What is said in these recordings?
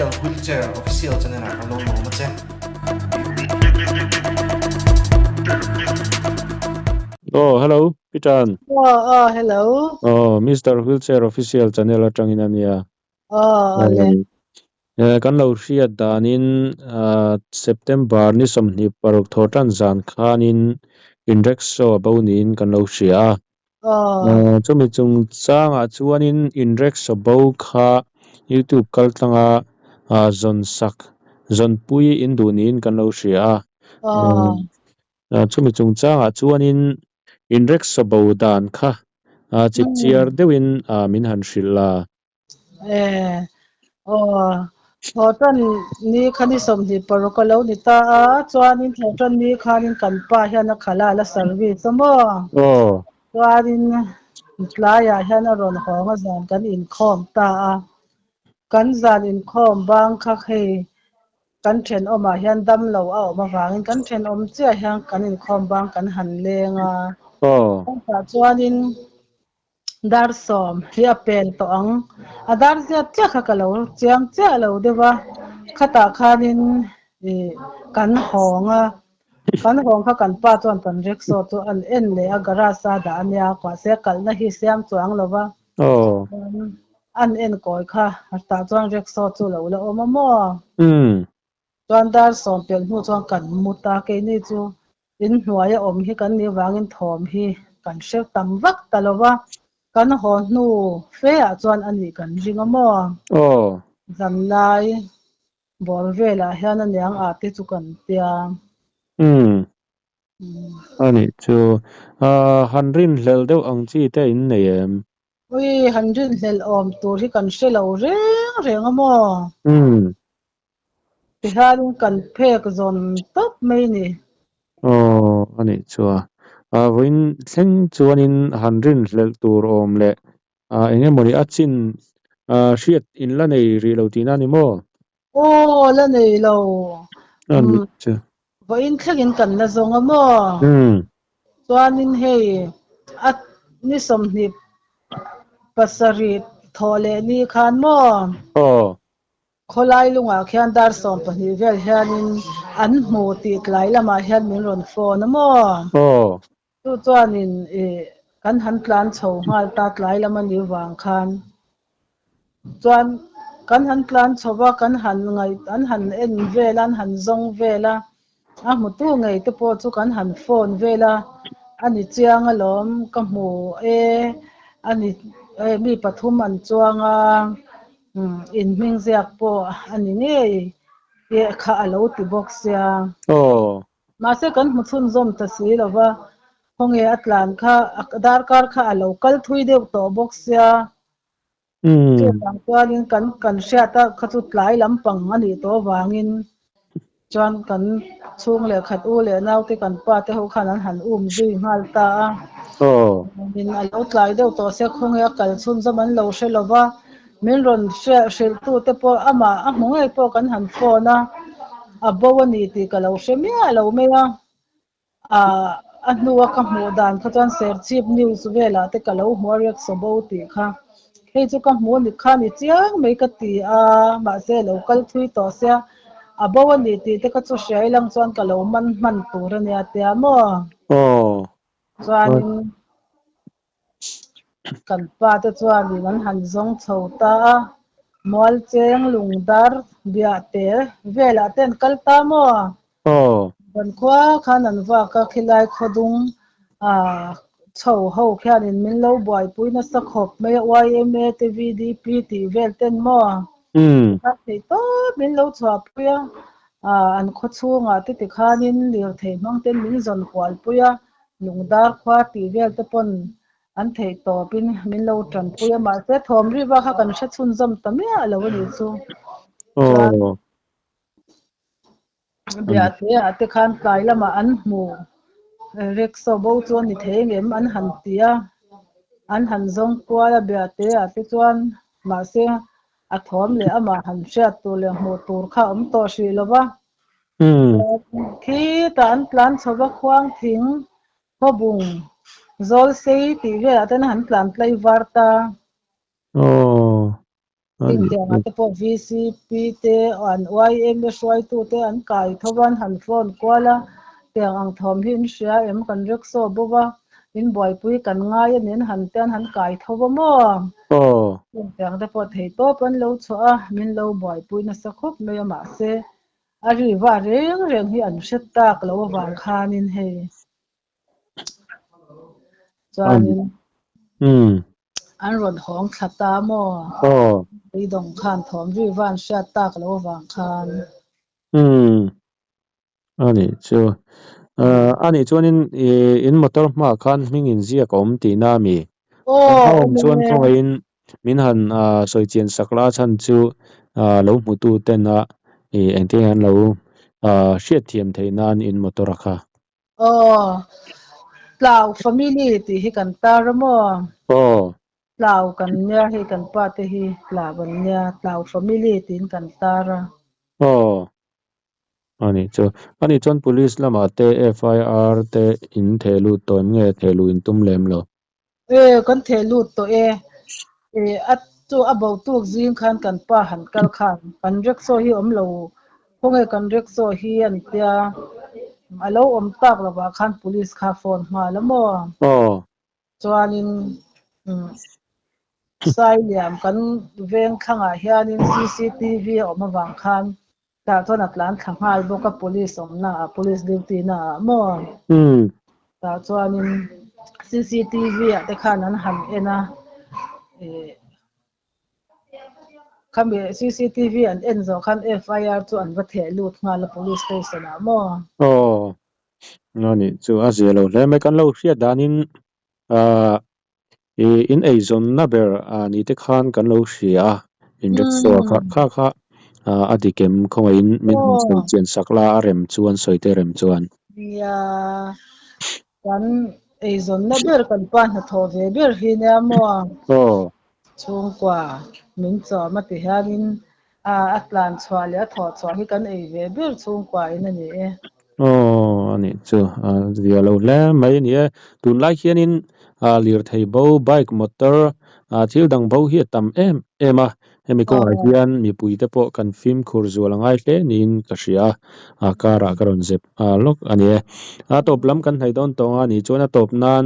Mister Wheelchair Official channel ah ka lo lawm a che. Oh, hello, Pitan. Oh, oh, hello. Oh, Mister Wheelchair Official channel atangin ania. Oh, ale. Eh, kan lo hriat danin ah, September ni 26 thawhtan zan khanin in rickshaw a bo niin kan lo hria a. Oh. Chumi chungchangah chuanin in rickshaw bo kha YouTube kaltlanga zawn sak, zawnpui in duh niin kan lo hria a. Oh. Chumi chungchangah chuanin in rickshaw bo dan kha chipchiar deuhin min han hrilh la. Eh, aw, thawhtan ni kha ni 26 a lo ni ta a, chuanin thawhtan ni khanin kan pa hian a khalh a, a la service a maw? Aw. Chuanin tlaiah hian a rawn hawng a zan kan inkhawm ta a, kan zan inkhawm bang kha hei kan thenawmah hian dam lo a awm avangin kan thenawm chiah hian kan inkhawm bang kan han leng a. Aw. Chutah chuanin Dar 10 hi a pel tawh ang. A dar ziat chiah kha ka lo chiang chiah lo deuh a, khatah khanin ih kan hawng a, kan hawng kha kan pa chuan kan rickshaw chu an en leh a, garage a dah a nia, mahse a kalhna hi siam chuang lo va, an en kawi kha tah chuan rickshaw chu lo la awm a maw? Chuan dar 10 pelh hnu chuan kan mu ta, keini chu inhnuai a awm hi kan nih vangin thawm hi kan hre tam vak ta lo va, kan haw hnu fe ah chuan a nih kan ring a maw? Aw. Zanlai bawr velah hian a niang ah te chu kan tia. Umm. A nih chu. Han rinhlelh deuh ang chi te in nei em? Ui, han rinhlelh awm tur hi kan hre lo reng reng a maw? Umm. Tihianin kan phek zawn tawp mai ni. Aw, a nih chu a. Vawiin thleng chuanin han rinhlelh tur awm leh eng emawni a chin hriat in la nei rih lo tihna a ni maw? Aw, la nei lo. A nih chu. Vawiin thlengin kan la zawng a maw? Chuanin hei a ni 27 thawh leh ni khan maw? Aw. Khawlai lungah khian dar 12 vel hianin an hmu tih tlai lamah hian min rawn phone a maw? Aw. Chu chuanin ih kan han tlan chho nghal ta tlai lam a nih vang khan chuan kan han tlan chho va, kan han ngaih an han en vel a, an han zawng vel a, a hmutu ngei te pawh chu kan han phone vel a, a ni chiang alawm ka hmu e, a ni mi pathum an chuang a, in hming ziak pawh a ni ngei kha a lo ti bawk sia. Aw. Mahse kan hmu chhunzawm ta si lo va, khawnge a tlan kha darkar kha a lo kal thui deuh tawh bawk sia. Chuvang chuanin kan kan hriat a kha chu tlai lampang a nih tawh avangin chuan kan chhung leh khat u leh naute kan pa te ho khan an han um zui nghal ta a. Min a lo tlai deuh tawh sia khawnge a kal chhunzawm an lo hre lo va, min rawn hrilh tu te pawh amah a hmu ngei pawh kan han phone a, a bo a ni tih ka lo hre miah lo mai a. A hnua ka hmuh dan kha chuan Serchhip news velah te ka lo hmu a rickshaw bo tih kha. Hei chu ka hmu ni kha ni chiang mai ka ti a, mahse lo kal thui tawh sia a bo a ni tih te kha chu hria ilang chuan ka lo man hman tur a nia tia maw? Aw. Chuanin kan pa te chuanin an han zawng chho ta a, Mualcheng Lungdar Biahte velah te an kal ta maw? Aw. Kan khua khan an vak a, khilai khawdung chho ho khianin min lo buaipui nasa khawp mai a, YMA te VDP tih vel ten maw? Tikhan theih tawp min lo chhuahpui a, an khaw chhungah te tikhanin lirthei hmang ten min zawn kualpui a, Lungdar khua tih vel te pawn an theih tawpin min lo tanpui a, mahse thawm riva kha kan hre chhunzawm ta miah lo a nih chu. Chuan Biahte-ah te khan tlai lamah an hmu rickshaw bo chu a ni thei ngem an han ti a, an han zawng kual a Biahte-ah te chuan mahse a thawm leh amah han hriat tur leh hmuh tur kha a awm tawh hrih lo va. Khitah an tlan chho va khuang thing khawbung zawl sei tih velah ten han tlan tlai var ta. Aw. Tin tiangah te pawh VCP te an yma hruaitu te an kai tho a, an han phone kual a, tiang ang thawm hi in hria em kan rickshaw bo va, in buaipui kan ngai a ni an han te an han kai tho va maw? Tin tiang te pawh thei tawp an lo chhuah a, min lo buaipui nasa khawp mai a mahse a ri va reng reng hi an hre tak lo avang khanin hei chuanin an rawn hawng thla ta maw? Tuidawng khan thawm ri va an hriat tak lo avang khan. A nih chu. A nih chuanin in motor hmaah khan hming inziak a awm tihna a mi? A awm chuan khawngaihin min han sawi chian sak la a chhan chu lo hmutu ten a engtin nge an lo hriatthiam theih nan in motor a kha. Aw, Tlau family tih hi kan tar a maw? Aw. Tlau kan nia hei kan pa te hi Tlau an nia, Tlau family tiin kan tar a. Aw, a nih chu. A nih chuan police lamah te FIR te in theh lut tawh em nge theh luh in tum lem lo? E, kan theh lut tawh e. E, a chu a bo tuk zing khan kan pa han kal khan kan rickshaw hi awm lo, khawnge kan rickshaw hi an tia, a lo awm tak lovah khan police kha phone nghal a maw? Aw. Chuanin Sailiam kan veng thlangah hianin cctv a awm avang khan tah chuan a tlan thla nghal bawk a police awmna ah police duty na ah maw tah chuanin cctv ah te khan an han en a ih khami cctv an en zawh khan FIR chu an va theh lut nghal a police station ah maw. Aw a nih chu a zia lo hle mai kan lo hriat danin ah ih in eizawnna ber ah ni te khan kan lo hria a in rickshaw kha kha kha ah a dik em khawngaihin min han sawi chian sak la a rem chuan sawi te rem chuan. Nia kan eizawnna ber kan pa hnathawh ve ber hi nia maw? Aw. Chhungkua min chawm a ti hianin a tlan chhuah leh a thawh chhuah hi kan ei ve ber chhungkua in a ni e. Aw a nih chu a zia lo hle mai a ni e. Tunlai hianin lirthei bo bike motor thil dang bo hi a tam em em a, hemi kawngah hian mipuite pawh kan fimkhur zual a ngai hle niin ka hria a, car ah ka rawn zep lawk a ni e. A tawp lam kan hnaih dawn tawng a nih chuan a tawp nan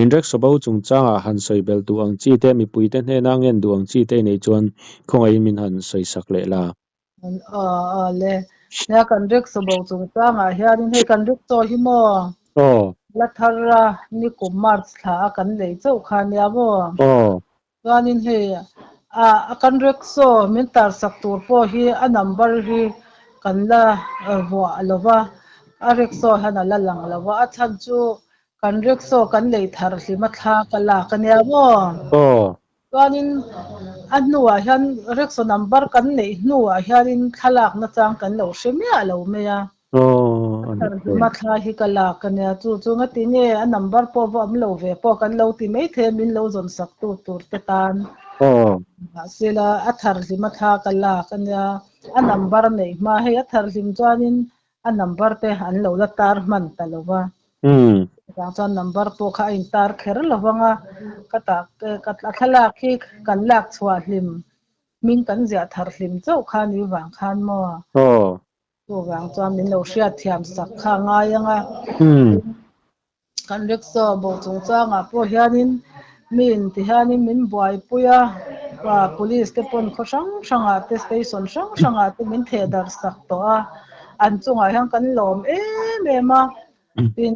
Inrikshaw bo chungchangah han sawi belh duh ang chi te, mipuite hnena ngen duh ang chi te i neih chuan khawngaihin min han sawi sak leh la. Aw aw le. Nia kan rikshaw bo chungchangah hianin hei kan rikshaw hi maw? Aw. La thar a, nikum March thla a kan lei chauh kha nia maw? Aw. Chuanin hei a kan rickshaw min tar sak tur pawh hi a number hi kan la vuah lo va, a rickshaw hian a la lang lo va, a chhan chu kan rickshaw kan lei thar hlim a thla ka lak a nia maw? Aw. Chuanin a hnuah hian rickshaw number kan neih hnuah hianin thlalak nachang kan lo hre miah lo mai a. Aw, A thar thla hi ka lak a nia, chu chu ngati nge a number pawh va awm lo ve pawh kan lo ti mai thei a, min lo zawn sak tu tur te tan. Mahse la a thar hlima thla ka lak a nia, a number neih hma hei a thar hlim chuanin a number te an lo la tar hman ta lo va. Chuvang chuan number pawh kha a intar kher lo vang a, ka tak ka thlalak hi kan lak chhuah hlim hming kan ziah thar hlim chauh kha ni vang khan maw? Chuvang chuan min lo hriatthiam sak kha a ngai ang a. Kan rickshaw bo chungchangah pawh hianin mi inti hianin min buaipui a, police te pawn khaw hrang hrangah te station hrang hrangah te min theh darh sak tawh a, an chungah hian kan lawm em em a. Tin,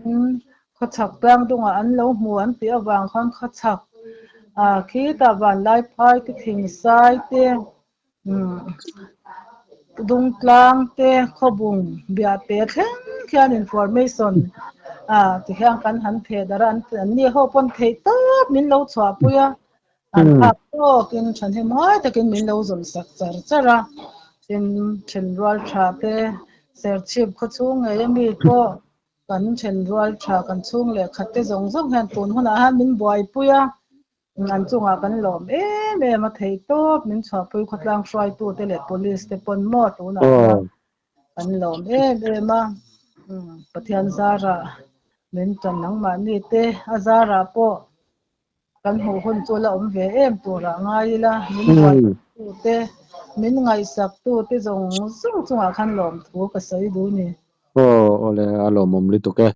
khawchhak tlang dungah an lo hmu an tih avang khan khawchhak khitah vanlaiphai te thingsai te Dungtlang te khawbung biahte thleng khian information ti hian kan han theh darh a, an ni ho pawn theih tawp min lo chhuahpui a, an phak tawkin thahnem ngai takin min lo zawn sak char char a, tin thenrual tha te Serchhip khawchhung ngei ami pawh kan thenrual tha kan chhung leh khat te zawng zawng hian tun hunah hian min buaipui a. An chungah kan lawm em em a thei tawp, min chhuahpui khawtlang hruaitute leh police te pawn maw tunah hian kan lawm em em a, Pathian zarah min tan nangmahni te a zarah pawh kan hmuh hun chu la awm ve em turah ngai ila min buaipui. tu te, min ngaihsak tu te zawng zawng chungah khan lawmthu ka sawi duh a ni. Aw, awle a lawmawm lutuk e.